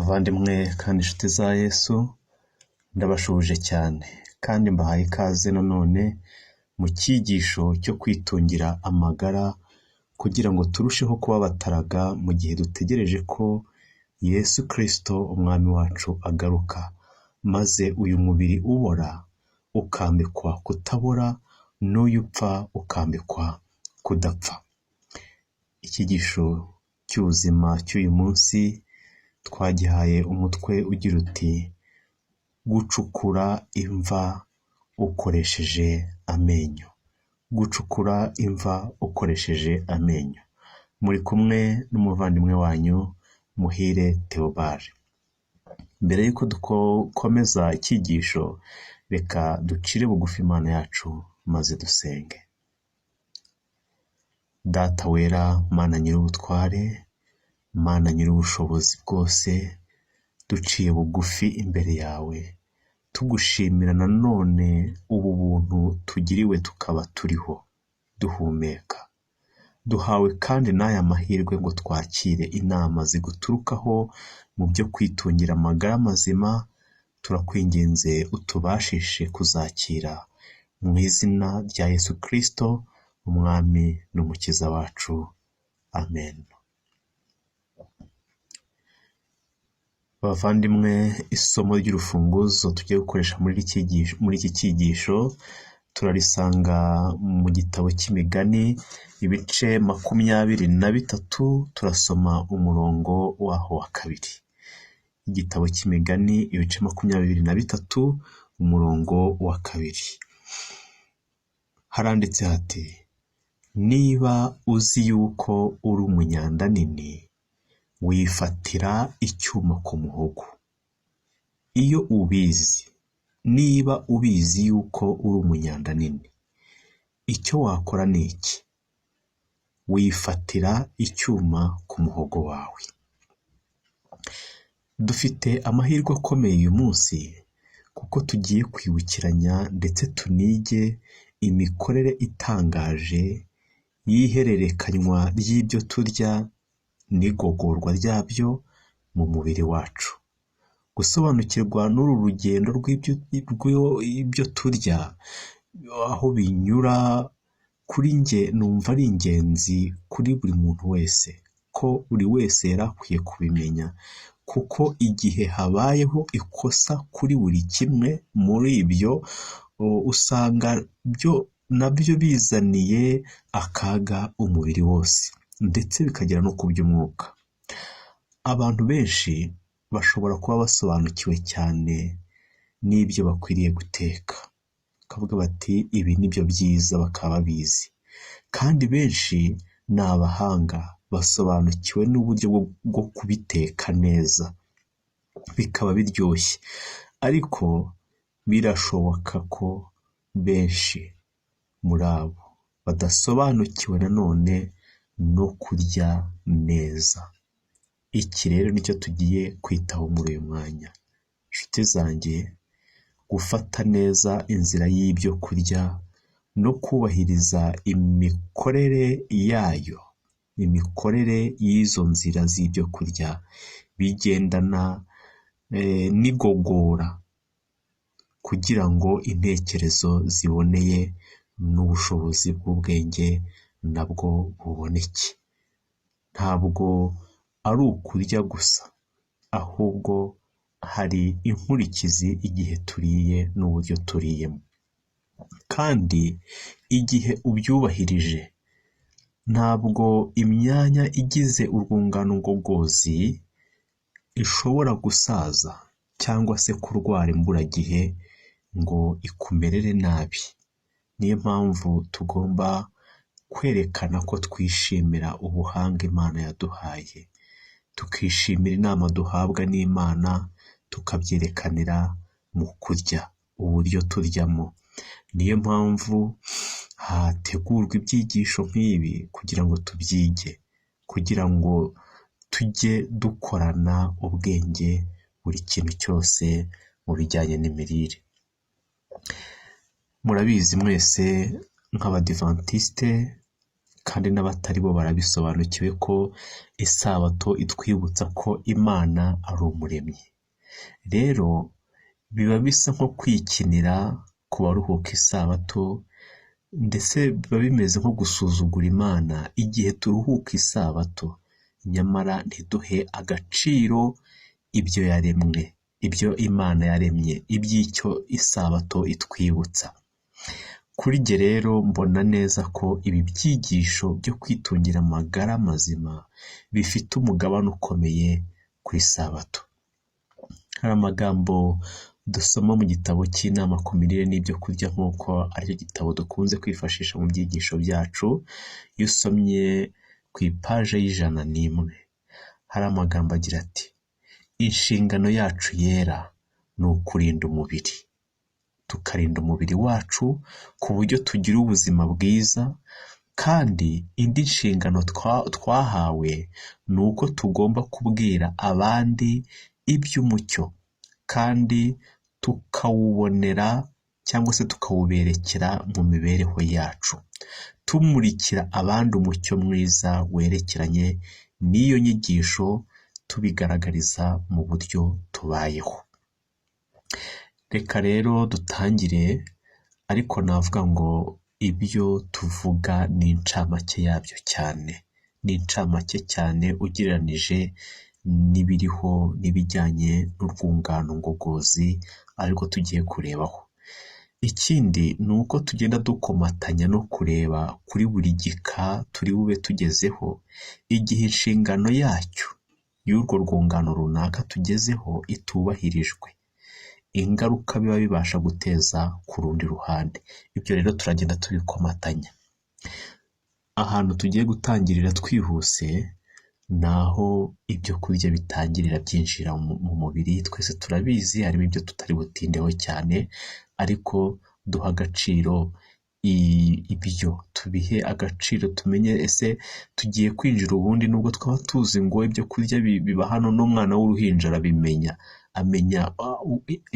Bavandimwe kandi inshuti za Yesu, ndabashuhuje cyane kandi mbahaye ikaze nanone mu cyigisho cyo kwitungira amagara kugira ngo turusheho kuba bataraga mu gihe dutegereje ko Yesu Kristo umwami wacu agaruka, maze uyu mubiri ubora ukambikwa kutabora n'uyu upfa ukambikwa kudapfa. Icyigisho cy'ubuzima cy'uyu munsi twagihaye umutwe ugira uti gucukura imva ukoresheje amenyo. Gucukura imva ukoresheje amenyo. Muri kumwe n'umuvandimwe wanyu Muhire Theobald. Mbere y'uko dukomeza icyigisho, reka ducire bugufi Imana yacu maze dusenge. Data wera, Mana nyir'ubutware, Mana nyir'ubushobozi bwose, duciye bugufi imbere yawe, tugushimira nanone ubu buntu tugiriwe tukaba turiho duhumeka. Duhawe kandi n'aya mahirwe ngo twakire inama ziguturukaho mu byo kwitungira amagara mazima, turakwinginze utubashishe kuzakira mu izina rya Yesu Kristo, Umwami n'Umukiza wacu. Amen. Bavandimwe, isomo ry'urufunguzo tugiye gukoresha muri iki cyigisho turarisanga mu gitabo cy'Imigani, ibice 23, turasoma umurongo waho wa 2. Igitabo cy'Imigani, ibice 23, umurongo wa 2. Haranditse hati: niba uzi yuko uri umunyandanini, wifatira icyuma ku muhogo. Iyo ubizi, niba ubizi yuko uri umunyandanini, icyo wakora ni iki? Wifatira icyuma ku muhogo wawe. Dufite amahirwe akomeye uyu munsi kuko tugiye kwibukiranya ndetse tunige imikorere itangaje y'ihererekanywa ry'ibyo turya n'igogorwa ryabyo mu mubiri wacu. Gusobanukirwa n'uru rugendo rw'ibyo turya, aho binyura, kuri njye numva ari ingenzi kuri buri muntu wese, ko buri wese yari akwiye kubimenya, kuko igihe habayeho ikosa kuri buri kimwe muri ibyo, usanga byo nabyo bizaniye akaga umubiri wose, ndetse bikagera no ku by'umwuka. Abantu benshi bashobora kuba basobanukiwe cyane n'ibyo bakwiriye guteka, bakavuga bati ibi ni byo byiza, bakaba babizi, kandi benshi ni abahanga basobanukiwe n'uburyo bwo kubiteka neza bikaba biryoshye, ariko birashoboka ko benshi muri abo badasobanukiwe nanone no kurya neza. Iki rero nicyo tugiye kwitaho muri uyu mwanya. Nshuti zanjye, gufata neza inzira y'ibyo kurya no kubahiriza imikorere yayo, imikorere y'izo nzira z'ibyo kurya bigendana n'igogora kugira ngo intekerezo ziboneye n'ubushobozi bw'ubwenge nabwo buboneke. Ntabwo ari ukurya gusa, ahubwo hari inkurikizi igihe turiye n'uburyo turiyemo. Kandi igihe ubyubahirije, ntabwo imyanya igize urwungano ngogozi ishobora gusaza cyangwa se kurwara imburagihe ngo ikumerere nabi. Niyo mpamvu tugomba kwerekana ko twishimira ubuhanga Imana yaduhaye, tukishimira inama duhabwa n'Imana, tukabyerekanira mu kurya, uburyo turyamo. Niyo mpamvu hategurwa ibyigisho nk'ibi kugira ngo tubyige, kugira ngo tujye dukorana ubwenge buri kintu cyose mu bijyanye n'imirire. Murabizi mwese nk'abadivantisite Kandi n'abatari bo barabisobanukiwe ko isabato itwibutsa ko Imana ari umuremyi. Rero biba bisa nko kwikinira ku baruhuka isabato, ndetse biba bimeze nko gusuzugura Imana igihe turuhuka isabato, nyamara ntiduhe agaciro ibyo yaremwe, ibyo Imana yaremye, iby'icyo isabato itwibutsa. Kuri jye rero mbona neza ko ibi byigisho byo kwitungira amagara mazima bifite umugabane ukomeye ku isabato. Hari amagambo dusoma mu gitabo cy'inama ku mirire n'ibyo kurya, nk'uko aricyo gitabo dukunze kwifashisha mu byigisho byacu. Iyo usomye ku ipaje y'101, hari amagambo agira ati: "Inshingano yacu yera ni ukurinda umubiri, tukarinda umubiri wacu ku buryo tugira ubuzima bwiza, kandi indi nshingano twahawe ni uko tugomba kubwira abandi iby'umucyo kandi tukawubonera cyangwa se tukawuberekera mu mibereho yacu, tumurikira abandi umucyo mwiza werekeranye n'iyo nyigisho, tubigaragariza mu buryo tubayeho." Reka rero dutangire, ariko navuga ngo ibyo tuvuga ni incamake yabyo cyane, ni incamake cyane ugereranije n'ibiriho n'ibijyanye n'urwungano ngogozi ariko tugiye kurebaho. Ikindi ni uko tugenda dukomatanya no kureba kuri buri gika turi bube tugezeho, igihe inshingano yacyo y'urwo rwungano runaka tugezeho itubahirijwe, ingaruka biba bibasha guteza ku rundi ruhande. Ibyo rero turagenda tubikomatanya. Ahantu tugiye gutangirira twihuse ni aho ibyo kurya bitangirira byinjira mu mubiri. Twese turabizi, harimo ibyo tutari butindeho cyane, ariko duha agaciro ibyo, tubihe agaciro, tumenye ese tugiye kwinjira ubundi. Nubwo twaba tuzi ngo ibyo kurya biba hano, n'umwana w'uruhinja arabimenya, amenya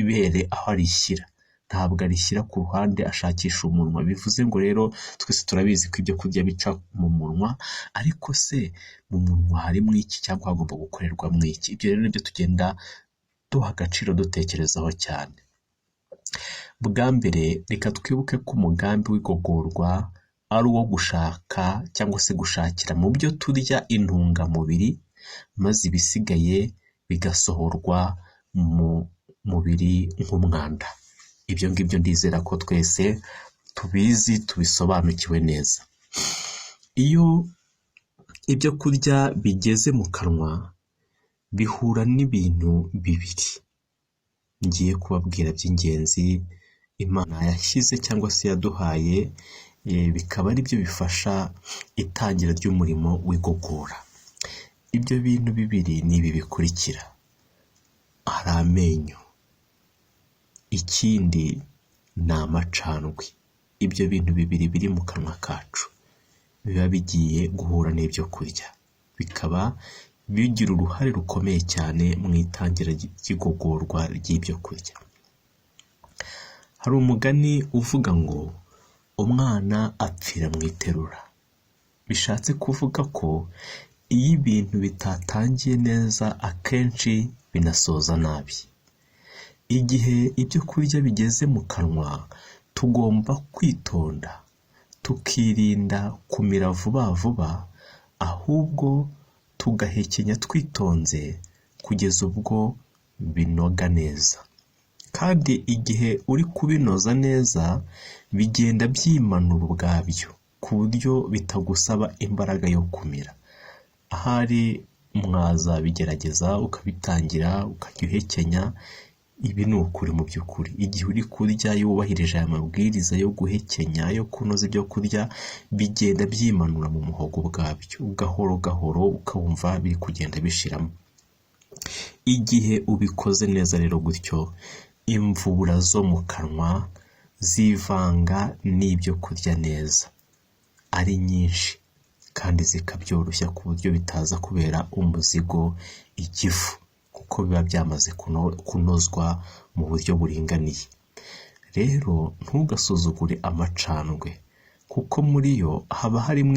ibere aho arishyira, ntabwo arishyira ku ruhande ashakisha umunwa. Bivuze ngo rero twese turabizi ko ibyo kurya bica mu munwa, ariko se mu munwa harimo iki cyangwa hagomba gukorerwamo iki? Ibyo rero nibyo tugenda duha agaciro, dutekerezaho cyane. Bwa mbere, reka twibuke ko umugambi w'igogorwa ari uwo gushaka cyangwa se gushakira mu byo turya intungamubiri, maze ibisigaye bigasohorwa mu mubiri nk'umwanda. Ibyo ngibyo ndizera ko twese tubizi, tubisobanukiwe neza. Iyo ibyo kurya bigeze mu kanwa, bihura n'ibintu bibiri ngiye kubabwira by'ingenzi Imana yashyize cyangwa se yaduhaye, bikaba ari byo bifasha itangira ry'umurimo w'igogora. Ibyo bintu bibiri ni ibi bikurikira: hari amenyo, ikindi ni amacandwe. Ibyo bintu bibiri biri mu kanwa kacu biba bigiye guhura n'ibyo kurya, bikaba bigira uruhare rukomeye cyane mu itangira ry'igogorwa ry'ibyo kurya. Hari umugani uvuga ngo umwana apfira mu iterura, bishatse kuvuga ko iyo ibintu bitatangiye neza akenshi binasoza nabi. Igihe ibyo kurya bigeze mu kanwa, tugomba kwitonda, tukirinda kumira vuba vuba, ahubwo tugahekenya twitonze kugeza ubwo binoga neza. Kandi igihe uri kubinoza neza, bigenda byimanura ubwabyo ku buryo bitagusaba imbaraga yo kumira. Ahari mwazabigerageza, ukabitangira ukajya uhekenya. Ibi ni ukuri mu by'ukuri. Igihe uri kurya, iyo wubahirije aya mabwiriza yo guhekenya, yo kunoza ibyo kurya, bigenda byimanura mu muhogo ubwabyo gahoro gahoro, ukawumva biri kugenda bishiramo. Igihe ubikoze neza rero gutyo, imvubura zo mu kanwa zivanga n'ibyo kurya neza ari nyinshi, kandi zikabyoroshya ku buryo bitaza kubera umuzigo igifu, kuko biba byamaze kunozwa mu buryo buringaniye. Rero ntugasuzugure amacandwe, Kuko muri yo haba harimo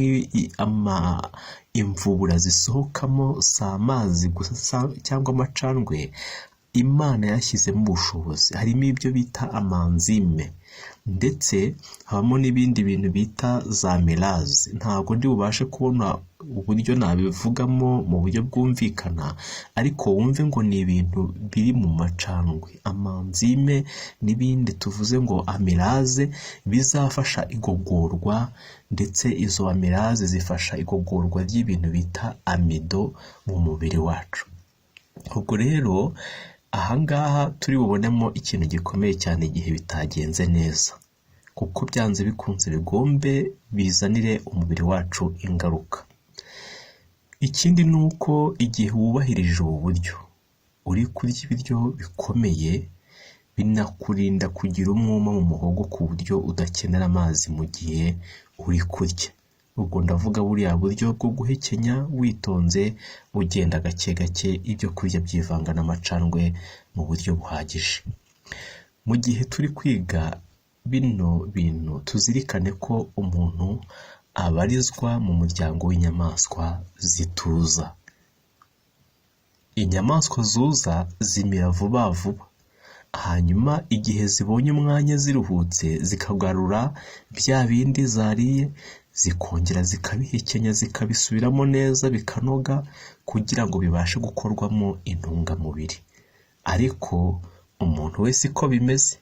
imvubura zisohokamo, si amazi gusa cyangwa amacandwe. Imana yashyizemo ubushobozi, harimo ibyo bita ama enzyme, ndetse habamo n'ibindi bintu bita za amylase. Ntabwo ndi bubashe kubona uburyo nabivugamo mu buryo bwumvikana, ariko wumve ngo ni ibintu biri mu macandwe, ama enzyme n'ibindi tuvuze ngo amylase, bizafasha igogorwa. Ndetse izo amylase zifasha igogorwa ry'ibintu bita amidon mu mubiri wacu. Ubwo rero ahangaha turi bubonemo ikintu gikomeye cyane igihe bitagenze neza, kuko byanze bikunze bigombe bizanire umubiri wacu ingaruka. Ikindi ni uko igihe wubahirije ubu buryo, uri kurya ibiryo bikomeye, binakurinda kugira umwuma mu muhogo ku buryo udakenera amazi mu gihe uri kurya. Ubwo ndavuga buriya buryo bwo guhekenya witonze, ugenda gake gake, ibyo kurya byivanga n'amacandwe mu buryo buhagije. Mu gihe turi kwiga bino bintu, tuzirikane ko umuntu abarizwa mu muryango w'inyamaswa zituza. Inyamaswa zuza zimira vuba vuba, hanyuma igihe zibonye umwanya ziruhutse, zikagarura bya bindi zariye, zikongera zikabihekenya, zikabisubiramo neza, bikanoga kugira ngo bibashe gukorwamo intungamubiri. Ariko umuntu we siko bimeze.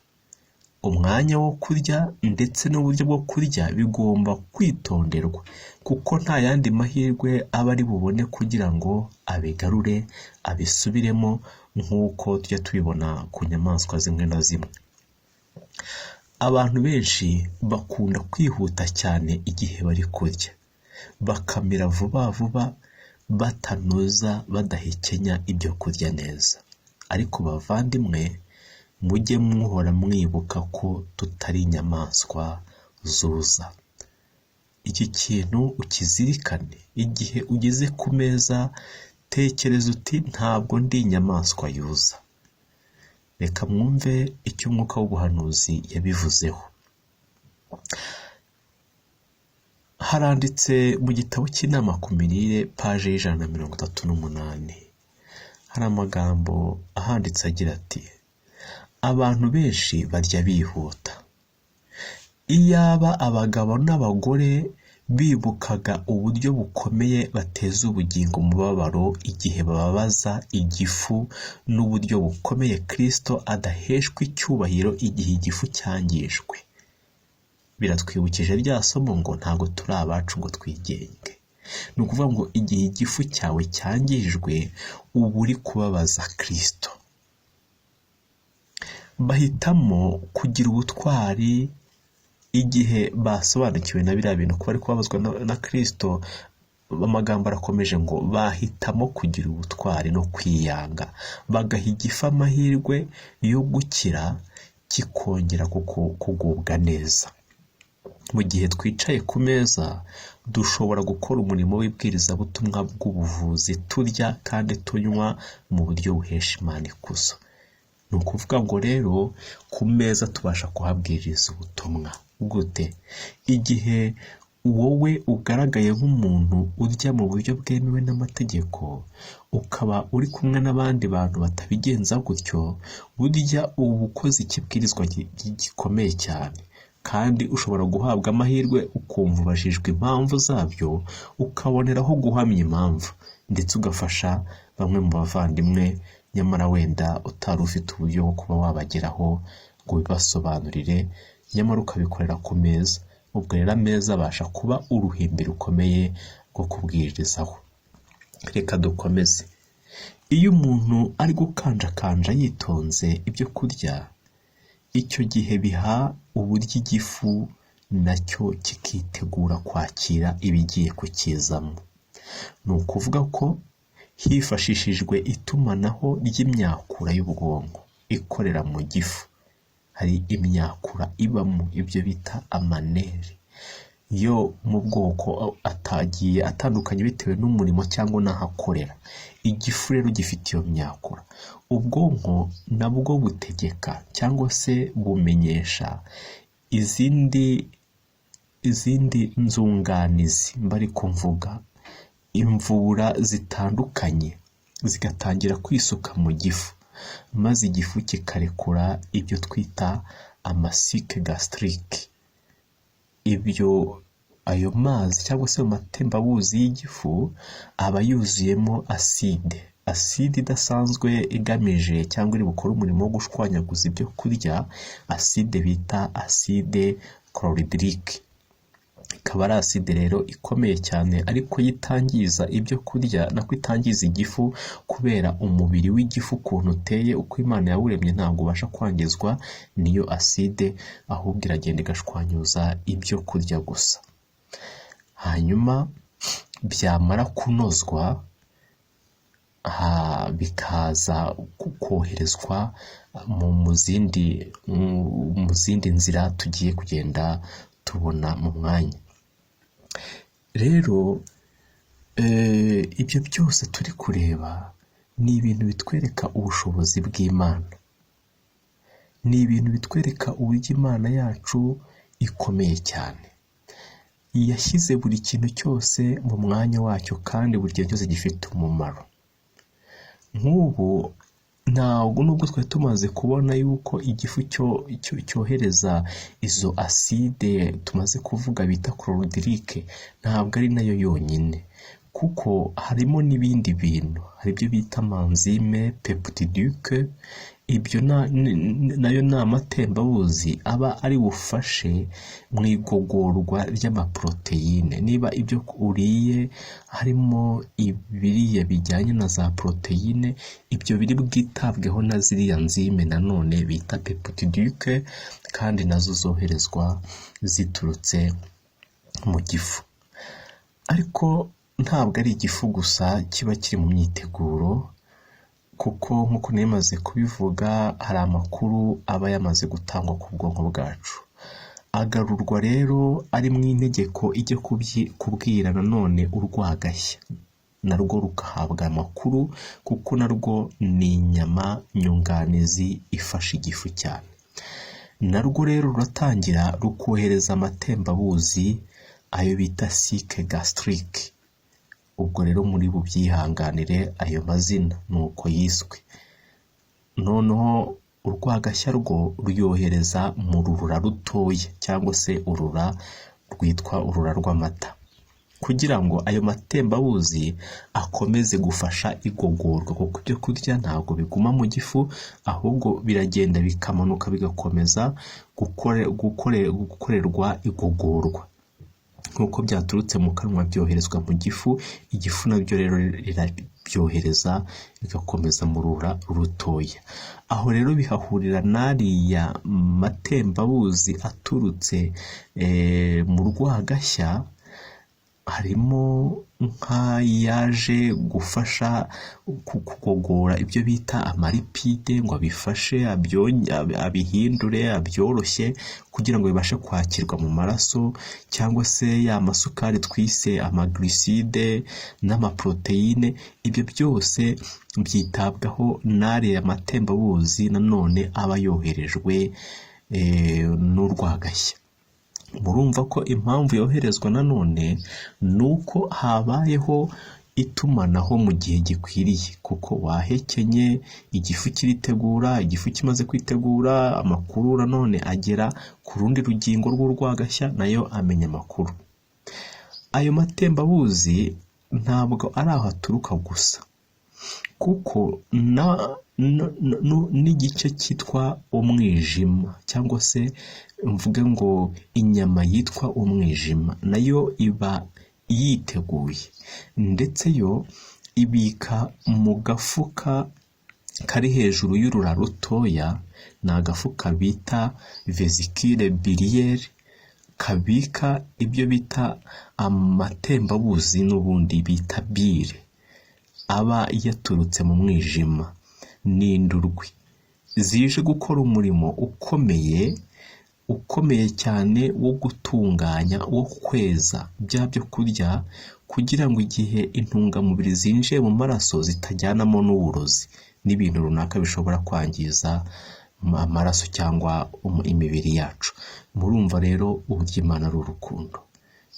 Umwanya wo kurya ndetse n'uburyo bwo kurya bigomba kwitonderwa, kuko nta yandi mahirwe aba ari bubone kugira ngo abigarure, abisubiremo, nk'uko tujya tubibona ku nyamaswa zimwe na zimwe. Abantu benshi bakunda kwihuta cyane igihe bari kurya, bakamira vuba vuba, batanoza, badahekenya ibyo kurya neza. Ariko bavandimwe, mujye muhora mwibuka ko tutari inyamaswa zuza. Iki kintu ukizirikane igihe ugeze ku meza, tekereza uti: "Ntabwo ndi inyamaswa yuza." Reka mwumve icyo umwuka w'ubuhanuzi yabivuzeho. Haranditse mu gitabo cy'inama ku mirire, paje y'138, hari amagambo ahanditse agira ati: "Abantu benshi barya bihuta. Iyaba abagabo n'abagore bibukaga uburyo bukomeye bateza ubugingo umubabaro igihe bababaza igifu, n'uburyo bukomeye Kirisito adaheshwa icyubahiro igihe igifu cyangijwe." Biratwibukije rya somo ngo ntabwo turi abacu ngo twigenge. Ni ukuvuga ngo igihe igifu cyawe cyangijwe, uba uri kubabaza Kirisito. Bahitamo kugira ubutwari igihe basobanukiwe na biriya bintu ko bari kubabazwa na Kirisito. Amagambo arakomeje ngo bahitamo kugira ubutwari no kwiyanga, bagaha igifu amahirwe yo gukira, kikongera kugubwa neza. Mu gihe twicaye ku meza, dushobora gukora umurimo w'ibwirizabutumwa bw'ubuvuzi, turya kandi tunywa mu buryo buhesha Imana ikuzo. Ni ukuvuga ngo rero ku meza tubasha kuhabwiriza ubutumwa gute? Igihe wowe ugaragaye nk'umuntu urya mu buryo bwemewe n'amategeko, ukaba uri kumwe n'abandi bantu batabigenza gutyo, burya uba ukoze ikibwirizwa gikomeye cyane, kandi ushobora guhabwa amahirwe ukumva ubajijwe impamvu zabyo, ukaboneraho guhamya impamvu, ndetse ugafasha bamwe mu bavandimwe, nyamara wenda utari ufite uburyo bwo kuba wabageraho ngo ubibasobanurire, nyamara ukabikorera ku meza. Ubwo rero ameza abasha kuba uruhimbi rukomeye rwo kubwirizaho. Reka dukomeze. Iyo umuntu ari gukanjakanja yitonze ibyo kurya, icyo gihe biha uburyo igifu nacyo kikitegura kwakira ibigiye kukizamo. Ni ukuvuga ko hifashishijwe itumanaho ry'imyakura y'ubwonko ikorera mu gifu, hari imyakura ibamo ibyo bita ama nerfs yo mu bwoko atagiye atandukanye bitewe n'umurimo cyangwa n'aho akorera. Igifu rero gifite iyo myakura. Ubwonko nabwo butegeka cyangwa se bumenyesha izindi izindi nzunganizi mba ariko mvuga, imvubura zitandukanye zigatangira kwisuka mu gifu, maze igifu kikarekura ibyo twita ama sucs gastriques. Ibyo ayo mazi cyangwa se ayo matembabuzi y'igifu aba yuzuyemo acide, acide idasanzwe igamije cyangwa iri bukore umurimo wo gushwanyaguza ibyo kurya, acide bita acide chlorhydrique. Ikaba ari acide rero ikomeye cyane ariko yo itangiza ibyo kurya, nako itangiza igifu kubera umubiri w'igifu ukuntu uteye, uko Imana yawuremye ntabwo ubasha kwangizwa n'iyo acide, ahubwo iragenda igashwanyuza ibyo kurya gusa. Hanyuma byamara kunozwa bikaza koherezwa mu zindi nzira tugiye kugenda tubona mu mwanya. Rero ibyo byose turi kureba ni ibintu bitwereka ubushobozi bw'Imana, ni ibintu bitwereka uburyo Imana yacu ikomeye cyane. Yashyize buri kintu cyose mu mwanya wacyo kandi buri kintu cyose gifite umumaro. Nk'ubu ntabwo nubwo twari tumaze kubona yuko igifu cyohereza izo acide tumaze kuvuga bita chlorhydrique, ntabwo ari nayo yonyine kuko harimo n'ibindi bintu, hari ibyo bita ama enzymes peptidiques, ibyo nayo ni amatembabuzi aba ari bufashe mu igogorwa ry'amaporoteyine. Niba ibyo uriye harimo ibiriya bijyanye na za poroteyine, ibyo biri bwitabweho na ziriya enzyme nanone bita peptidiques, kandi nazo zoherezwa ziturutse mu gifu. Ariko ntabwo ari igifu gusa kiba kiri mu myiteguro, kuko nk'uko nari maze kubivuga hari amakuru aba yamaze gutangwa ku bwonko bwacu. Agarurwa rero ari mu integeko ijya kubwira nanone urwagashya, narwo rugahabwa amakuru kuko narwo ni inyama nyunganizi ifasha igifu cyane. Narwo rero ruratangira rukohereza amatembabuzi ayo bita sucs gastriques. Ubwo rero muri bubyihanganire ayo mazina ni uko yiswe. Noneho urwagashya rwo ruyohereza mu rura rutoya cyangwa se urura rwitwa urura rw'amata, kugira ngo ayo matembabuzi akomeze gufasha igogorwa, kuko ibyo kurya ntabwo biguma mu gifu, ahubwo biragenda bikamanuka bigakomeza gukorerwa igogorwa. Nk'uko byaturutse mu kanwa byoherezwa mu gifu, igifu nabyo rero rirabyohereza bigakomeza mu rura rutoya. Aho rero bihahurira n'ariya matembabuzi aturutse mu rwagashya, harimo nk'ayaje gufasha kugogora ibyo bita ama lipides ngo abifashe abihindure abyoroshye kugira ngo bibashe kwakirwa mu maraso, cyangwa se ya masukari twise ama glucides n'amaporoteyine, ibyo byose byitabwaho n'ariya matembabuzi nanone aba yoherejwe n'urwagashya. Murumva ko impamvu yoherezwa nanone ni uko habayeho itumanaho mu gihe gikwiriye, kuko wahekenye igifu kiritegura, igifu kimaze kwitegura amakuru nanone agera ku rundi rugingo rw'urwagashya, nayo amenya amakuru. Ayo matembabuzi ntabwo ari aho aturuka gusa, kuko n'igice cyitwa umwijima cyangwa se mvuge ngo inyama yitwa umwijima nayo iba yiteguye, ndetse yo ibika mu gafuka kari hejuru y'urura rutoya, ni agafuka bita vésicule biliaire, kabika ibyo bita amatembabuzi n'ubundi bita bile, aba yaturutse mu mwijima n'indurwe zije gukora umurimo ukomeye, ukomeye cyane wo gutunganya, wo kweza bya byo kurya, kugira ngo igihe intungamubiri zinjiye mu maraso zitajyanamo n'uburozi n'ibintu runaka bishobora kwangiza amaraso cyangwa imibiri yacu. Murumva rero uburyo Imana ari urukundo,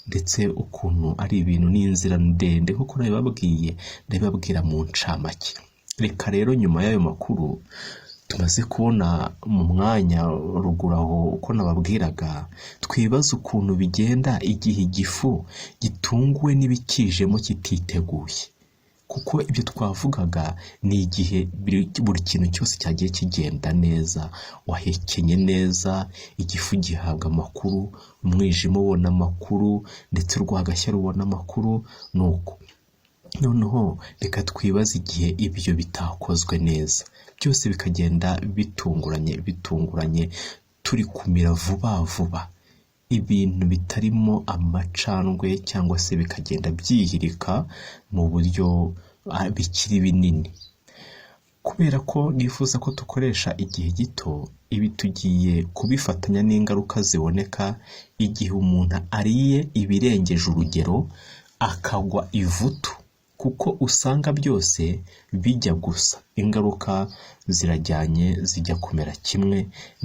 ndetse ukuntu ari ibintu n'inzira ndende nk'uko nabibabwiye, ndabibabwira mu ncamake. Reka rero nyuma y'ayo makuru tumaze kubona mu mwanya ruguru aho uko nababwiraga, twibaze ukuntu bigenda igihe igifu gitunguwe n'ibikijemo kititeguye, kuko ibyo twavugaga ni igihe buri kintu cyose cyagiye kigenda neza, wahekenye neza, igifu gihabwa amakuru, umwijima ubona amakuru, ndetse urwagashya rubona amakuru, ni uko. Noneho reka twibaze igihe ibyo bitakozwe neza, byose bikagenda bitunguranye bitunguranye, turi kumira vuba vuba, ibintu bitarimo amacandwe cyangwa se bikagenda byihirika mu buryo bikiri binini. Kubera ko nifuza ko dukoresha igihe gito, ibi tugiye kubifatanya n'ingaruka ziboneka igihe umuntu ariye ibirengeje urugero akagwa ivutu, kuko usanga byose bijya gusa, ingaruka zirajyanye zijya kumera kimwe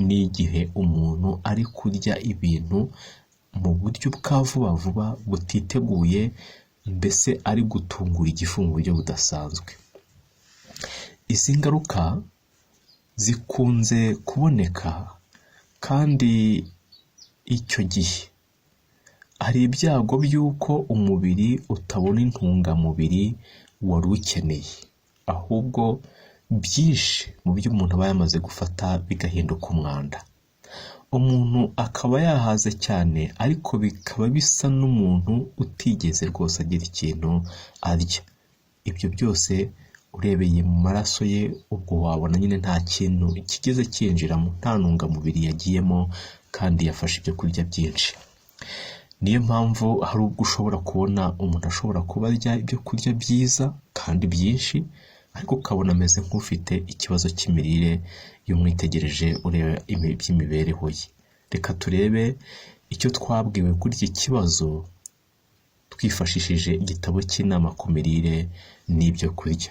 n'igihe umuntu ari kurya ibintu mu buryo bwa vuba vuba butiteguye, mbese ari gutungura igifu mu buryo budasanzwe. Izi ngaruka zikunze kuboneka kandi icyo gihe hari ibyago by'uko umubiri utabona intungamubiri wari ukeneye, ahubwo byinshi mu byo umuntu aba yamaze gufata bigahinduka umwanda. Umuntu akaba yahaze cyane ariko bikaba bisa n'umuntu utigeze rwose agira ikintu arya. Ibyo byose urebeye mu maraso ye ubwo wabona nyine nta kintu kigeze cyinjiramo, nta ntungamubiri yagiyemo kandi yafashe ibyo kurya byinshi. Niyo mpamvu hari ubwo ushobora kubona umuntu ashobora kuba arya ibyo kurya byiza kandi byinshi, ariko ukabona ameze nk'ufite ikibazo cy'imirire iyo umwitegereje ureba iby'imibereho ye. Reka turebe icyo twabwiwe kuri iki kibazo twifashishije igitabo cy'inama ku mirire n'ibyo kurya.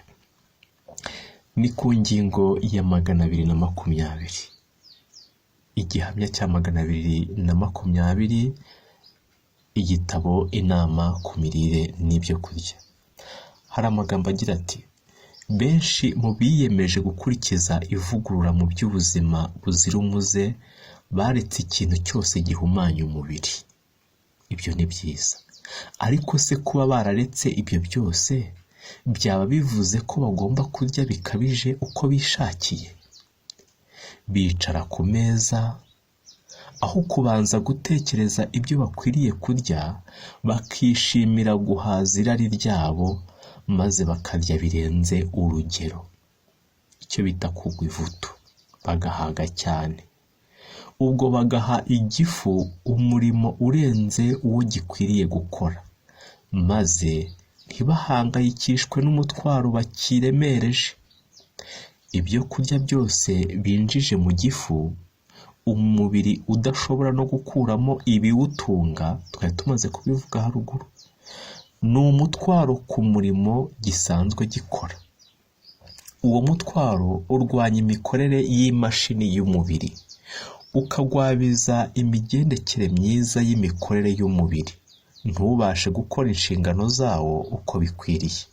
Ni ku ngingo ya 220. Igihamya cya 220, igitabo inama ku mirire n'ibyo kurya. Hari amagambo agira ati: benshi mu biyemeje gukurikiza ivugurura mu by'ubuzima buzira umuze baretse ikintu cyose gihumanya umubiri. Ibyo ni byiza. Ariko se kuba bararetse ibyo byose byaba bivuze ko bagomba kurya bikabije uko bishakiye? Bicara ku meza, aho kubanza gutekereza ibyo bakwiriye kurya, bakishimira guhaza irari ryabo, maze bakarya birenze urugero, icyo bita kugwa ivutu, bagahaga cyane. Ubwo bagaha igifu umurimo urenze uwo gikwiriye gukora, maze ntibahangayikishwe n'umutwaro bakiremereje. Ibyo kurya byose binjije mu gifu, umubiri udashobora no gukuramo ibiwutunga, twari tumaze kubivuga haruguru, ni umutwaro ku murimo gisanzwe gikora. Uwo mutwaro urwanya imikorere y'imashini y'umubiri, ukagwabiza imigendekere myiza y'imikorere y'umubiri, ntubashe gukora inshingano zawo uko bikwiriye.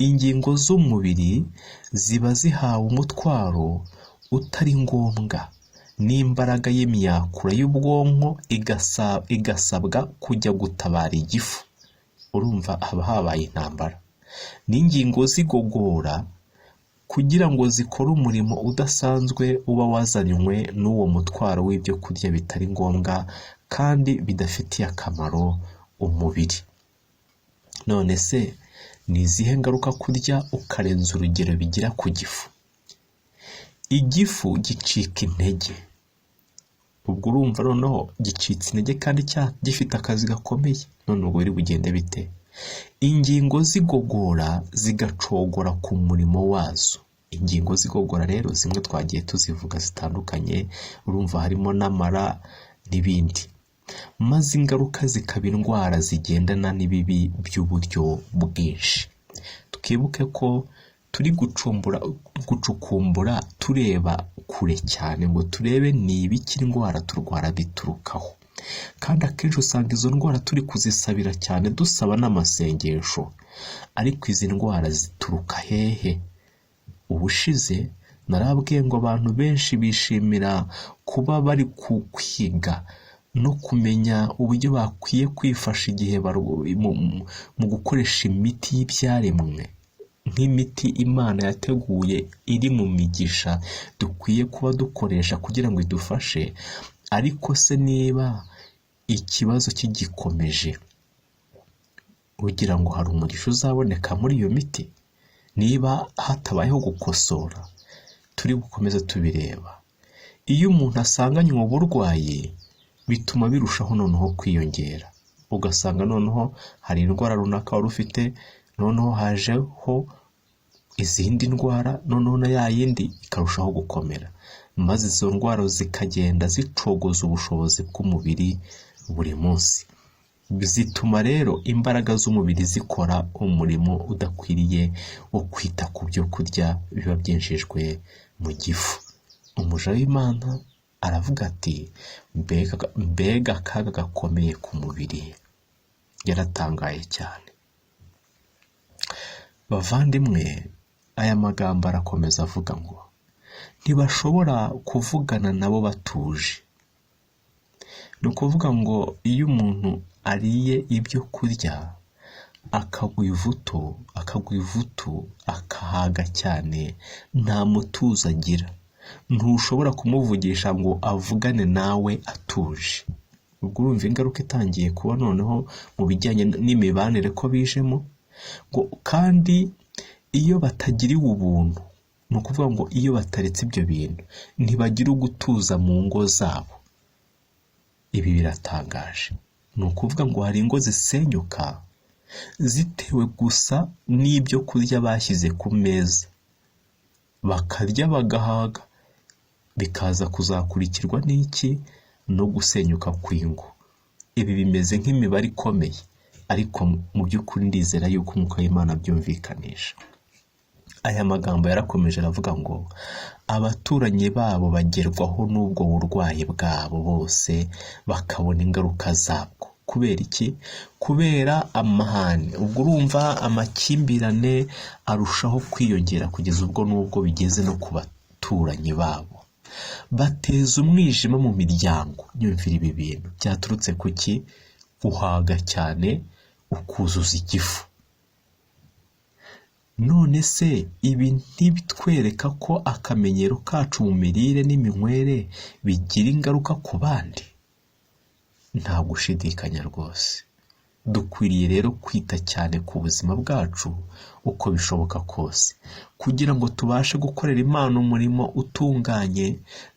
Ingingo z'umubiri ziba zihawe umutwaro utari ngombwa, n'imbaraga y'imyakura y'ubwonko igasabwa kujya gutabara igifu. Urumva haba habaye intambara. N'ingingo z'igogora kugira ngo zikore umurimo udasanzwe uba wazanywe n'uwo mutwaro w'ibyo kurya bitari ngombwa kandi bidafitiye akamaro umubiri. None se ni izihe ngaruka kurya ukarenza urugero bigira ku gifu? Igifu gicika intege. Ubwo urumva noneho gicitse intege kandi gifite akazi gakomeye, none ubwo biri bugende bite? Ingingo z'igogora zigacogora ku murimo wazo. Ingingo z'igogora rero zimwe twagiye tuzivuga zitandukanye, urumva harimo n'amara n'ibindi. Maze ingaruka zikaba indwara zigendana n'ibibi by'uburyo bwinshi. Twibuke ko Turi gucumbura, gucukumbura, tureba kure cyane ngo turebe ni ibiki indwara turwara biturukaho. Kandi akenshi usanga izo ndwara turi kuzisabira cyane, dusaba n'amasengesho. Ariko izi ndwara zituruka hehe? Ubushize narabwiye ngo abantu benshi bishimira kuba bari kwiga no kumenya uburyo bakwiye kwifasha igihe mu gukoresha imiti y'ibyaremwe, nk'imiti Imana yateguye iri mu migisha dukwiye kuba dukoresha kugira ngo idufashe. Ariko se niba ikibazo kigikomeje, ugira ngo hari umugisha uzaboneka muri iyo miti niba hatabayeho gukosora? Turi gukomeza tubireba. Iyo umuntu asanganywe uburwayi, bituma birushaho noneho kwiyongera, ugasanga noneho hari indwara runaka wari ufite, noneho hajeho izindi ndwara, noneho na ya yindi ikarushaho gukomera, maze izo ndwara zikagenda zicogoza ubushobozi bw'umubiri buri munsi. Zituma rero imbaraga z'umubiri zikora umurimo udakwiriye wo kwita ku byo kurya biba byinjijwe mu gifu. Umuja w'Imana aravuga ati: "Mbega akaga gakomeye ku mubiri!" Yaratangaye cyane. Bavandimwe, aya magambo arakomeza avuga ngo ntibashobora kuvugana nabo batuje. Ni ukuvuga ngo iyo umuntu ariye ibyo kurya akagwa ivutu, akagwa ivutu, akahaga cyane, nta mutuzo agira. Ntushobora kumuvugisha ngo avugane nawe atuje. Ubwo urumva ingaruka itangiye kuba noneho mu bijyanye n'imibanire ko bijemo. Ngo kandi iyo batagiriwe ubuntu, ni ukuvuga ngo iyo bataretse ibyo bintu, ntibagira ugutuza mu ngo zabo. Ibi biratangaje. Ni ukuvuga ngo hari ingo zisenyuka zitewe gusa n'ibyo kurya bashyize ku meza, bakarya bagahaga, bikaza kuzakurikirwa n'iki? No gusenyuka kw'ingo. Ibi bimeze nk'imibare ikomeye, ariko mu by'ukuri ndizera yuko Umwuka w'Imana abyumvikanisha. Aya magambo yarakomeje aravuga ngo abaturanyi babo bagerwaho n'ubwo burwayi bwabo bose, bakabona ingaruka zabwo. Kubera iki? Kubera amahane. Ubwo urumva amakimbirane arushaho kwiyongera kugeza ubwo n'ubwo bigeze no ku baturanyi babo. Bateza umwijima mu miryango. Nyumvira ibi bintu byaturutse ku ki? Guhaga cyane ukuzuza igifu. None se ibi ntibitwereka ko akamenyero kacu mu mirire n'iminywere bigira ingaruka ku bandi? Nta gushidikanya rwose. Dukwiriye rero kwita cyane ku buzima bwacu uko bishoboka kose, kugira ngo tubashe gukorera Imana umurimo utunganye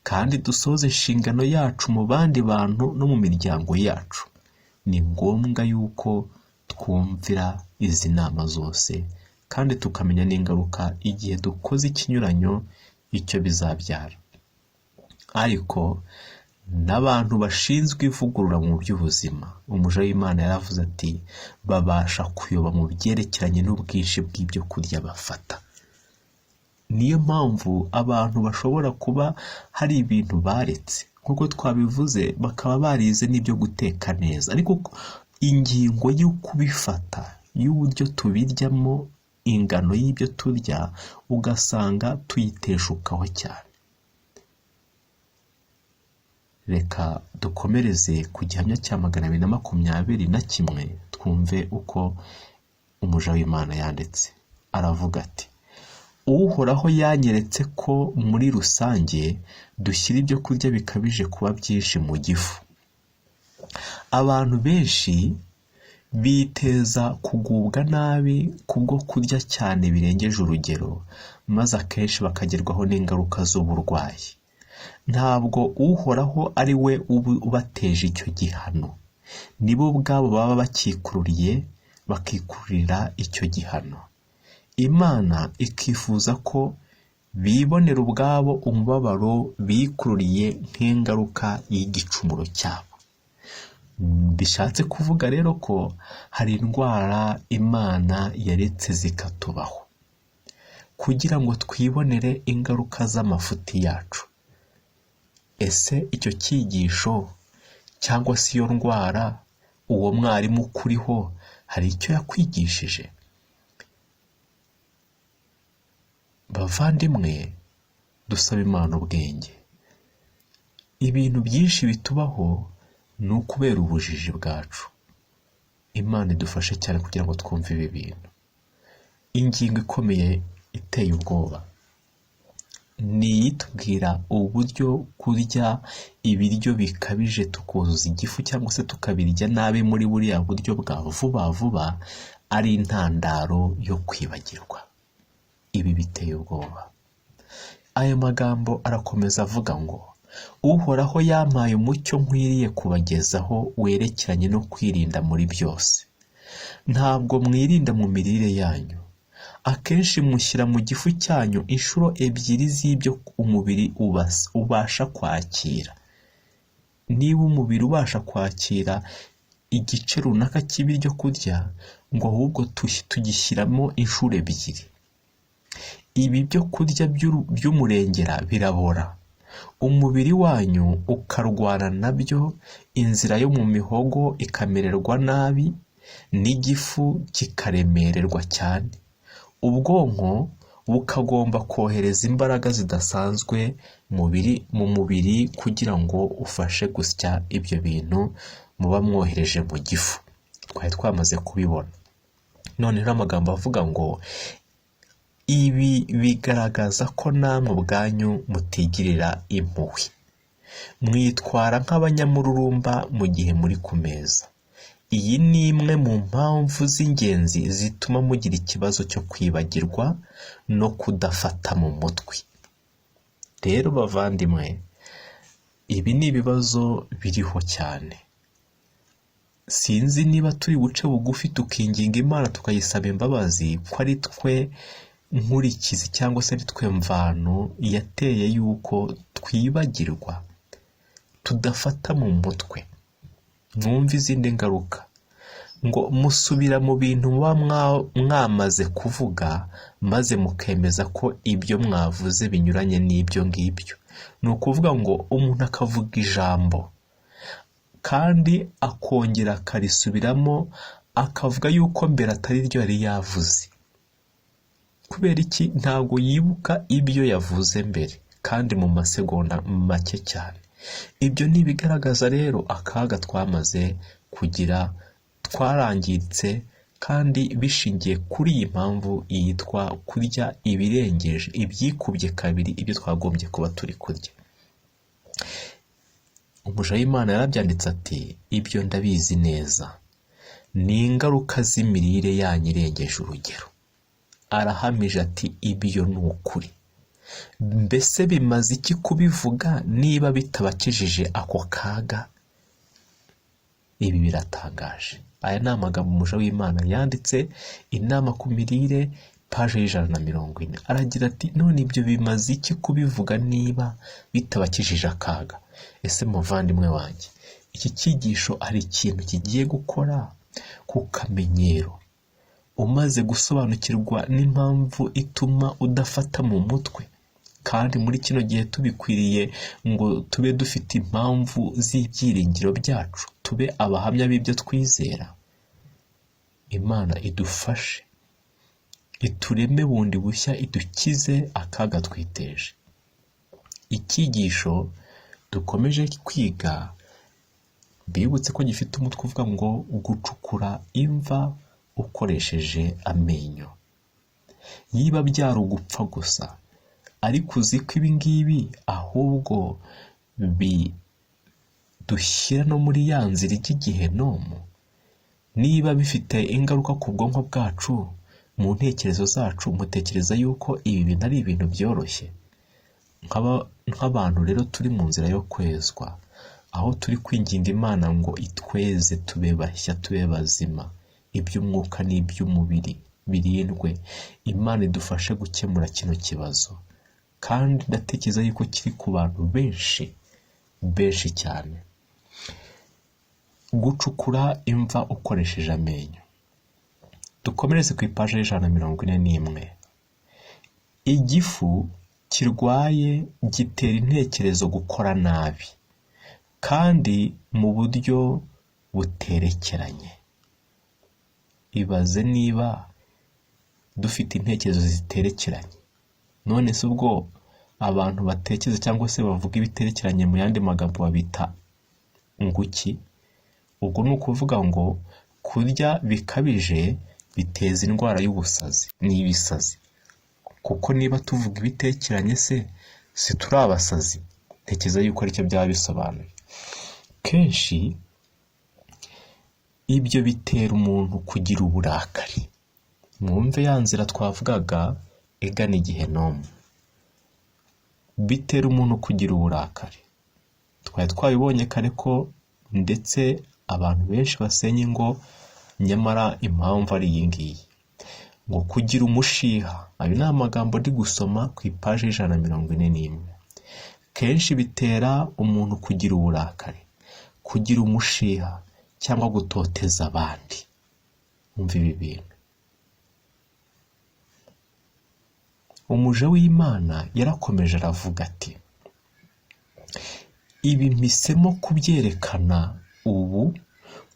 kandi dusohoze inshingano yacu mu bandi bantu no mu miryango yacu. Ni ngombwa yuko twumvira izi nama zose kandi tukamenya n'ingaruka igihe dukoze ikinyuranyo icyo bizabyara. Ariko n'abantu bashinzwe ivugurura mu by'ubuzima, umuja w'Imana yaravuze ati babasha kuyoba mu byerekeranye n'ubwinshi bw'ibyo kurya bafata. Niyo mpamvu abantu bashobora kuba hari ibintu baretse, nk'uko twabivuze, bakaba barize n'ibyo guteka neza, ariko ingingo yo kubifata, y'uburyo tubiryamo, ingano y'ibyo turya, ugasanga tuyiteshukaho cyane. Reka dukomereze ku gihamya cya 221, twumve uko umuja w'Imana yanditse. Aravuga ati: "Uhoraho yanyeretse ko muri rusange dushyira ibyo kurya bikabije kuba byinshi mu gifu. Abantu benshi biteza kugubwa nabi kubwo kurya cyane birengeje urugero, maze akenshi bakagerwaho n'ingaruka z'uburwayi. Ntabwo Uhoraho ari we ubateje icyo gihano, nibo ubwabo baba bakikururiye, bakikururira icyo gihano. Imana ikifuza ko bibonera ubwabo umubabaro bikururiye nk'ingaruka y'igicumuro cyabo." Bishatse kuvuga rero ko hari indwara Imana yaretse zikatubaho. kugira ngo twibonere ingaruka z'amafuti yacu. Ese icyo cyigisho cyangwa se iyo ndwara, uwo mwarimu ukuriho hari icyo yakwigishije? Bavandimwe, dusaba Imana ubwenge. Ibintu byinshi bitubaho ni ukubera ubujiji bwacu. Imana idufashe cyane kugira ngo twumve ibi bintu. Ingingo ikomeye iteye ubwoba ni iyitubwira uburyo kurya ibiryo bikabije tukuzuza igifu cyangwa se tukabirya nabi muri buriya buryo bwa vuba vuba ari intandaro yo kwibagirwa. Ibi biteye ubwoba. Aya magambo arakomeza avuga ngo Uhoraho yampaye umucyo nkwiriye kubagezaho werekeranye no kwirinda muri byose. Ntabwo mwirinda mu mirire yanyu. Akenshi mushyira mu gifu cyanyu inshuro ebyiri z'ibyo umubiri ubasha kwakira. Niba umubiri ubasha kwakira igice runaka cy'ibiryo kurya, ngo ahubwo tugishyiramo inshuro ebyiri. Ibi byo kurya by'umurengera birabora, umubiri wanyu ukarwana nabyo, inzira yo mu mihogo ikamererwa nabi, n'igifu kikaremererwa cyane. Ubwonko bukagomba kohereza imbaraga zidasanzwe mu mubiri kugira ngo ufashe gusya ibyo bintu muba mwohereje mu gifu. Twari twamaze kubibona. Noneho amagambo avuga ngo ibi bigaragaza ko namwe ubwanyu mutigirira impuhwe. Mwitwara nk'abanyamururumba mu gihe muri ku meza. Iyi ni imwe mu mpamvu z'ingenzi zituma mugira ikibazo cyo kwibagirwa no kudafata mu mutwe. Rero bavandimwe, ibi ni ibibazo biriho cyane. Sinzi niba turi buce bugufi tukinginga Imana tukayisaba imbabazi ko ari twe nkurikizi cyangwa se ari twe mvano yateye yuko twibagirwa, tudafata mu mutwe. Mwumve izindi ngaruka. Ngo musubira mu bintu muba mwamaze kuvuga, maze mukemeza ko ibyo mwavuze binyuranye n'ibyo ngibyo. Ni ukuvuga ngo umuntu akavuga ijambo kandi akongera akarisubiramo, akavuga yuko mbere atari ryo yari yavuze. Kubera iki? Ntabwo yibuka ibyo yavuze mbere kandi mu masegonda make cyane. Ibyo ni ibigaragaza rero akaga twamaze kugira, twarangiritse, kandi bishingiye kuri iyi mpamvu yitwa kurya ibirengeje, ibyikubye kabiri ibyo twagombye kuba turi kurya. Umuja w'Imana yarabyanditse ati ibyo ndabizi neza, ni ingaruka z'imirire yanyu irengeje urugero. Arahamije ati ibyo ni ukuri. Mbese bimaze iki kubivuga niba bitabakijije ako kaga? Ibi biratangaje. Aya ni amagambo umuja w'Imana yanditse, inama ku mirire, paje y'140. Aragira ati none ibyo bimaze iki kubivuga niba bitabakijije akaga? Ese muvandimwe wanjye, iki cyigisho hari ikintu kigiye gukora ku kamenyero? Umaze gusobanukirwa n'impamvu ituma udafata mu mutwe, kandi muri kino gihe tubikwiriye ngo tube dufite impamvu z'ibyiringiro byacu, tube abahamya b'ibyo twizera. Imana idufashe, itureme bundi bushya, idukize akaga twiteje. Icyigisho dukomeje kwiga, bibutse ko gifite umutwe uvuga ngo gucukura imva ukoresheje amenyo. Yiba byari ugupfa gusa, ariko uzi ko ibi ngibi ahubwo bidushyira no muri ya nzira ijya igihenomu. Niba bifite ingaruka ku bwonko bwacu, mu ntekerezo zacu, mutekereza yuko ibi bintu ari ibintu byoroshye? Nk'abantu rero turi mu nzira yo kwezwa, aho turi kwinginga Imana ngo itweze tube bashya, tube bazima, iby'umwuka n'iby'umubiri birindwe. Imana idufashe gukemura kino kibazo, kandi ndatekereza yuko kiri ku bantu benshi benshi cyane. Gucukura imva ukoresheje amenyo. Dukomereze ku ipaji y'141. Igifu kirwaye gitera intekerezo gukora nabi kandi mu buryo buterekeranye. Ibaze niba dufite intekerezo ziterekeranye. None se ubwo abantu batekereza cyangwa se bavuga ibiterekeranye mu yandi magambo babita nguki? Ubwo ni ukuvuga ngo kurya bikabije biteza indwara y'ubusazi, ni ibisazi. Kuko niba tuvuga ibitekeranye se, si turi abasazi? Ntekereza yuko aricyo byaba bisobanuye. Kenshi ibyo bitera umuntu kugira uburakari. Mwumve ya nzira twavugaga igana igihenomu. Bitera umuntu kugira uburakari. Twari twabibonye kare ko ndetse abantu benshi basenya ingo, nyamara impamvu ari iyi ngiyi. Ngo kugira umushiha, ayo ni amagambo ndi gusoma ku ipaji y'141. Kenshi bitera umuntu kugira uburakari, kugira umushiha cyangwa gutoteza abandi. Umva ibi bintu. Umuja w'Imana yarakomeje aravuga ati: ibi mpisemo kubyerekana ubu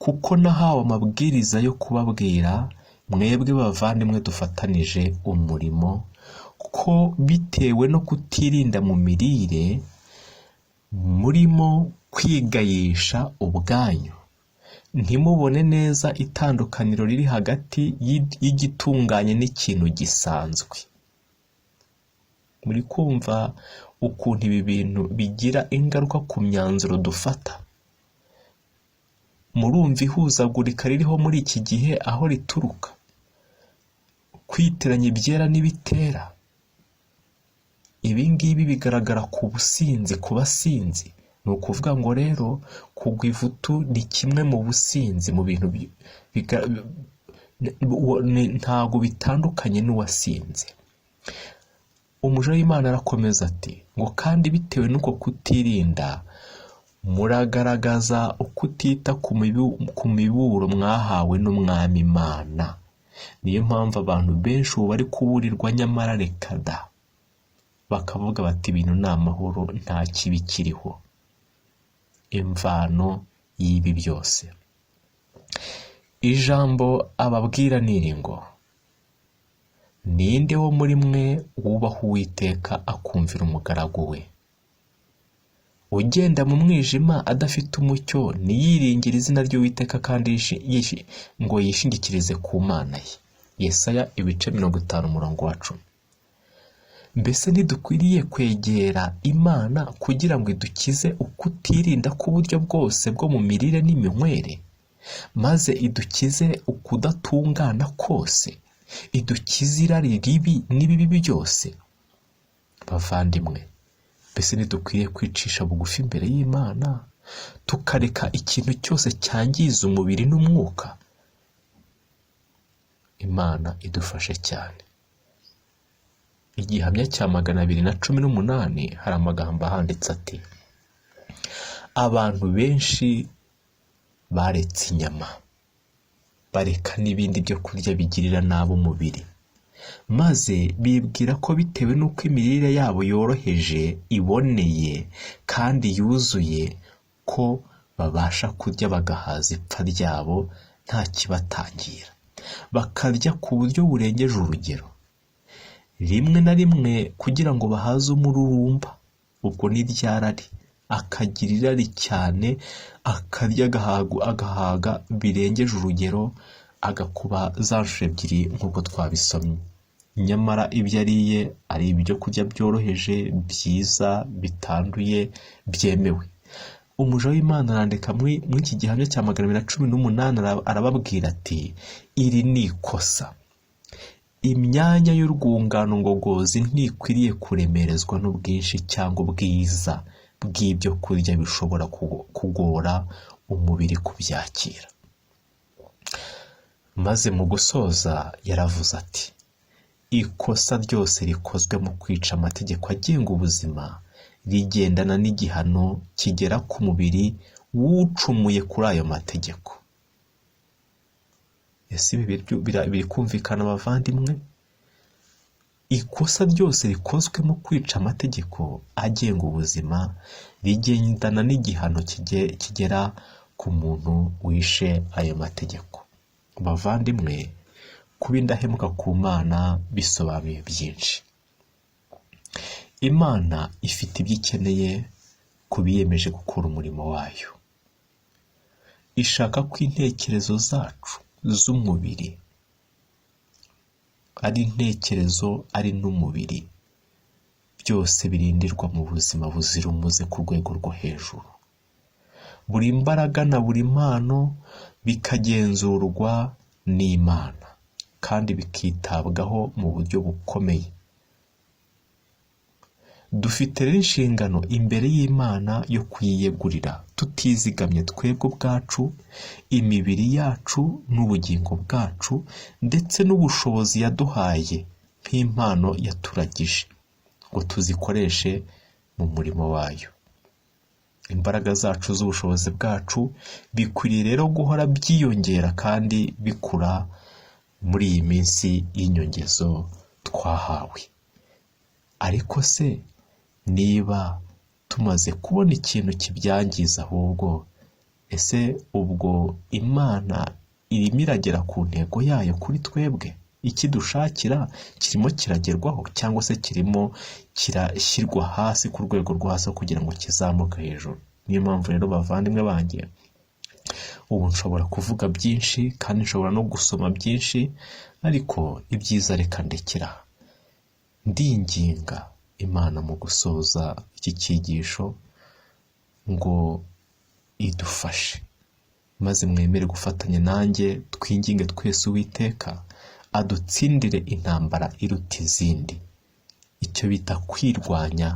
kuko nahawe amabwiriza yo kubabwira mwebwe bavandimwe dufatanije umurimo, ko bitewe no kutirinda mu mirire murimo kwigayisha ubwanyu, ntimubone neza itandukaniro riri hagati y'igitunganye n'ikintu gisanzwe. Muri kumva ukuntu ibi bintu bigira ingaruka ku myanzuro dufata? Murumva ihuzagurika ririho muri iki gihe aho rituruka? Kwitiranya ibyera n'ibitera. Ibi ngibi bigaragara ku businzi, ku basinzi. Ni ukuvuga ngo rero kugwa ivutu ni kimwe mu businzi, mu bintu ntago bitandukanye n'uwasinze. Umuja w'Imana arakomeza ati ngo kandi bitewe n'uko kutirinda muragaragaza ukutita ku miburo mwahawe n'Umwami Imana. Niyo mpamvu abantu benshi ubu bari kuburirwa, nyamara reka da, bakavuga bati ibintu ni amahoro, nta kibi kiriho. Imvano y'ibi byose, ijambo ababwira ni iri ngo: ninde wo muri mwe wubaha Uwiteka akumvira umugaragu we? Ugenda mu mwijima adafite umucyo ntiyiringire izina ry'Uwiteka kandi ngo yishingikirize ku Mana ye. Yesaya ibice 50 umurongo wa 10. Mbese ntidukwiriye kwegera Imana kugira ngo idukize ukutirinda k'uburyo bwose bwo mu mirire n'iminywere, maze idukize ukudatungana kose, idukize irari ribi n'ibibi byose? Bavandimwe, mbese ntidukwiriye kwicisha bugufi imbere y'Imana, tukareka ikintu cyose cyangiza umubiri n'umwuka? Imana idufashe cyane. Igihamya cya 218 hari amagambo ahanditse ati: abantu benshi baretse inyama, bareka n'ibindi byo kurya bigirira nabi umubiri, maze bibwira ko bitewe n'uko imirire yabo yoroheje, iboneye kandi yuzuye, ko babasha kurya bagahaza ipfa ryabo nta kibatangira, bakarya ku buryo burengeje urugero, rimwe na rimwe kugira ngo bahaze umururumba, ubwo ni ryarari, akagira irari cyane, akarya agahaga birengeje urugero, agakuba za nshuro ebyiri nk'uko twabisomye. Nyamara ibyo ariye ari ibyo kurya byoroheje, byiza, bitanduye, byemewe. Umuja w'Imana arandika muri iki gihamya cya 218 arababwira ati: iri ni ikosa. Imyanya y'urwungano ngogozi ntikwiriye kuremerezwa n'ubwinshi cyangwa ubwiza bw'ibyo kurya bishobora kugora umubiri kubyakira. Maze mu gusoza yaravuze ati: ikosa ryose rikozwe mu kwica amategeko agenga ubuzima rigendana n'igihano kigera ku mubiri w'ucumuye kuri ayo mategeko. Ese ibi biri kumvikana bavandimwe? Ikosa ryose rikozwe mu kwica amategeko agenga ubuzima rigendana n'igihano kigera ku muntu wishe ayo mategeko. Bavandimwe, kuba indahemuka ku Mana bisobanuye byinshi. Imana ifite ibyo ikeneye ku biyemeje gukora umurimo wayo. Ishaka ko intekerezo zacu z'umubiri, ari intekerezo ari n'umubiri, byose birindirwa mu buzima buzira umuze ku rwego rwo hejuru. Buri mbaraga na buri mpano bikagenzurwa n'Imana kandi bikitabwaho mu buryo bukomeye. Dufite rero inshingano imbere y'Imana yo kuyiyegurira tutizigamye twebwe ubwacu, imibiri yacu n'ubugingo bwacu, ndetse n'ubushobozi yaduhaye nk'impano yaturagije ngo tuzikoreshe mu murimo wayo. Imbaraga zacu z'ubushobozi bwacu bikwiriye rero guhora byiyongera kandi bikura muri iyi minsi y'inyongezo twahawe. Ariko se niba tumaze kubona ikintu kibyangiza, ahubwo ese ubwo Imana irimo iragera ku ntego yayo kuri twebwe? Ikidushakira kirimo kiragerwaho cyangwa se kirimo kirashyirwa hasi ku rwego rwo hasi kugira ngo kizamuke hejuru? Niyo mpamvu rero, bavandimwe banjye, ubu nshobora kuvuga byinshi kandi nshobora no gusoma byinshi, ariko ibyiza reka ndekera. Ndinginga Imana mu gusoza iki cyigisho ngo idufashe, maze mwemere gufatanya nanjye twinginge twese Uwiteka adutsindire intambara iruta izindi, icyo bita kwirwanya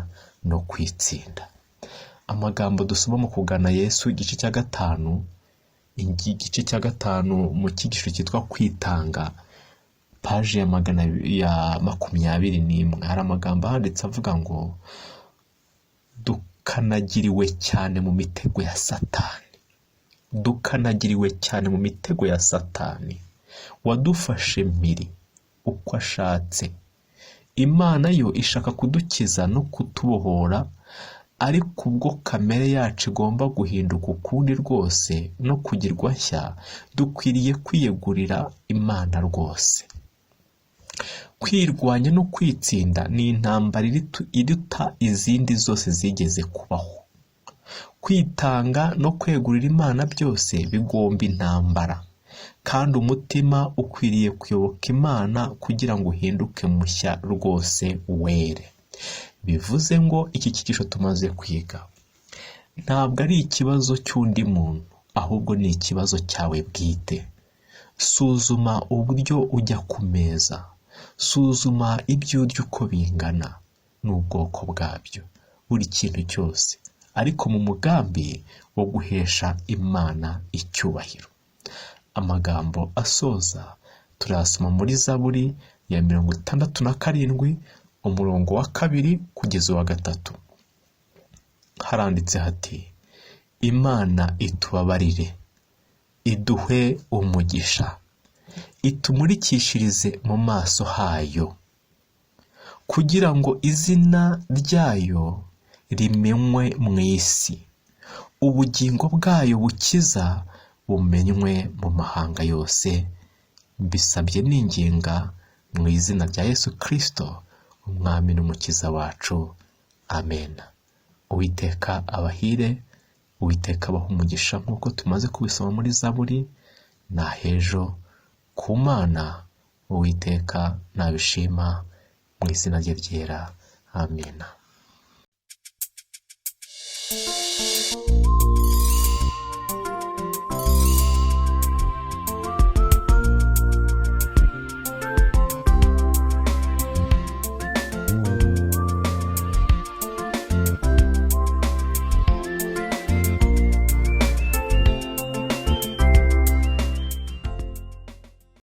no kwitsinda. Amagambo dusoma mu kugana Yesu, igice cya 5, igice cya 5 mu cyigisho cyitwa kwitanga, paji ya 121, hari amagambo ahanditse avuga ngo dukanagiriwe cyane mu mitego ya Satani, dukanagiriwe cyane mu mitego ya Satani wadufashe mpiri uko ashatse. Imana yo ishaka kudukiza no kutubohora, ariko ubwo kamere yacu igomba guhinduka ukundi rwose no kugirwa nshya, dukwiriye kwiyegurira Imana rwose. Kwirwanya no kwitsinda ni intambara iruta izindi zose zigeze kubaho. Kwitanga no kwegurira Imana byose bigomba intambara, kandi umutima ukwiriye kuyoboka Imana kugira ngo uhinduke mushya rwose were. Bivuze ngo iki cyigisho tumaze kwiga ntabwo ari ikibazo cy'undi muntu, ahubwo ni ikibazo cyawe bwite. Suzuma uburyo ujya ku meza, suzuma ibyo urya uko bingana n'ubwoko bwabyo, buri kintu cyose, ariko mu mugambi wo guhesha Imana icyubahiro. Amagambo asoza turayasoma muri Zaburi ya 67, umurongo wa 2 kugeza uwa 3. Haranditse hati: Imana itubabarire, iduhe umugisha, itumurikishirize mu maso hayo, kugira ngo izina ryayo rimenywe mu isi, ubugingo bwayo bukiza bumenywe mu mahanga yose. Mbisabye ninginga mu izina rya Yesu Kristo, Umwami n'Umukiza wacu. Amen. Uwiteka abahire, Uwiteka abahe umugisha nk'uko tumaze kubisoma muri Zaburi. Nahejo ku Mana, Uwiteka nabishima, mu izina rye ryera. Amen.